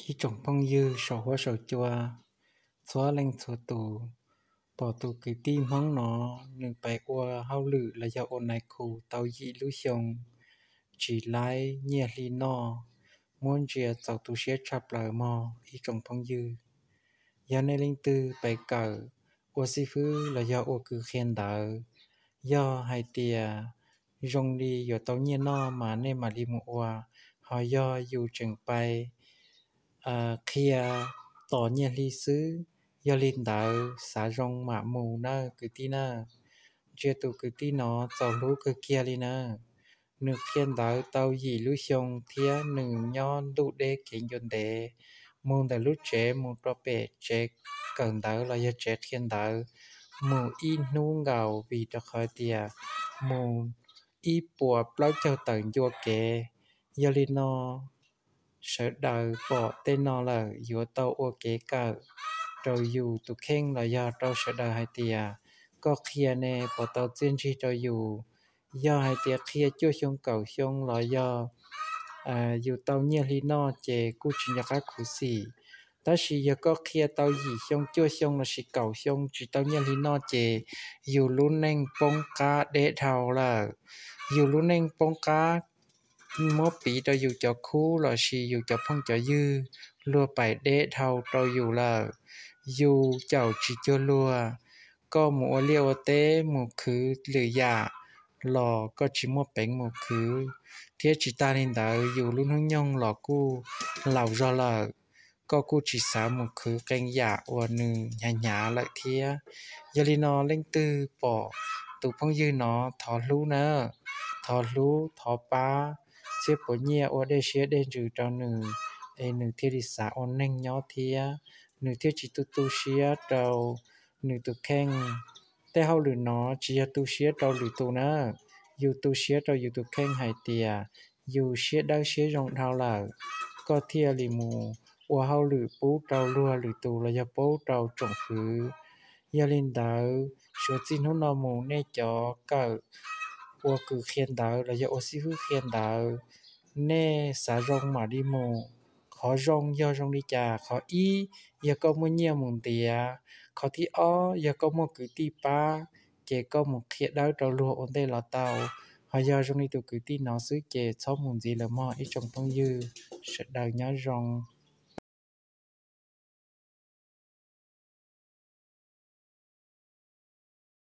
Ib tsoom phooj ywg saum huab saum cua, txhua leej txhua tus, pom tus kwv tij Hmoob no, nws pais ua hauj lwm los yog ua nais khu tau yim lub xyoo, tsis laib nyiaj hli noj, muab ntsia txaus tu siab tshaj plaws mog ib tsoom phooj ywg. Yog nej leej twg pais kawm ua xib fwb los yog ua kws qhia ntawv, yog hais tias zoo li yuav tau nyiaj noj mas nej mam li mus ua, ho yog yus tseem pais qhia tos nyiaj hli xwb, yog li ntawd xav zoo mam mus nawb kwv tij nawb. Ntsia tus kwv tij no txaus hlub kawg kiag li nawb. Nws qhia ntawv tau yim lub xyoo thiab nws nyob ntuj deb kev ncua ntev, mus ntawm lub tsev mus rau pem tsev kawm ntawv los yog tsev qhia ntawv mus ib hnub nkaus vim rau qhov tias mus ib puas plaub caug tawm ncua kev. Yog li no sawv daws pom tej no lawm yuav tau ua kev kawm rau yus tus kheej los yog rau sawv daws hais tias koj qhia ne puas tau txiaj ntsig rau yus. Yog hais tias qhia cuaj xyoo kaum xyoo los yog yus tau nyiaj hli noj ces kuj tsis nco qab khuv xim. Tab sis yog koj qhia tau yim xyoo cuaj xyoo lossis kaum xyoo tsis tau nyiaj hli noj ces yus lub neej poob qab deb dhau lawm. Yus lub neej poob qab, muab piv rau yus cov khub lossis yus cov phooj cov ywg, luag pais deb dhau rau yus lawm. Yus caum tsis cuag luag, koj mus ua liaj ua teb mus khwv lwm yam los koj tsis muaj peev mus khwv, thiab tsis tag li ntawd yus lub hnub nyoog los kuj laus zog lawm, koj kuj tsis xav mus khwv qee yam uas nws hnyav hnyav lawm thiab. Yog li no leej twg pom tus phooj ywg no thov hlub na, thov hlub thov pab, txhiab puas nyiaj ua dej siab dej ntsws rau nws, es nws thiaj li xav ua neej nyob thiab, nws thiaj tsis tu tu siab rau nws tus kheej. Tej hauj lwm no tsis yog tu siab rau lwm tus na, yus tu siab rau yus tus kheej hais tias yus siab dawb siab zoo dhau lawm, koj thiaj li mus ua hauj lwm pub rau luag lwm tus los yog pub rau tsoom fwv. Yog li ntawd suav txij hnub no mus nej cov kawm ua kws qhia ntawv los yog ua xib fwb qhia ntawv, nej xav zoo mam li mus. Qhov zoo yog zoo li cas? Qhov ib, yog koj muaj nyiaj mus ntiav. Qhov thib ob, yog koj muaj kwv tij pab, ces koj mus qhia dawb rau luag ua ntej los tau. Ho yog zoo li tus kwv tij no xwb ces txhob mus ntxiv lawm mog ib tsoom phooj ywg, sawv daws nyob zoo.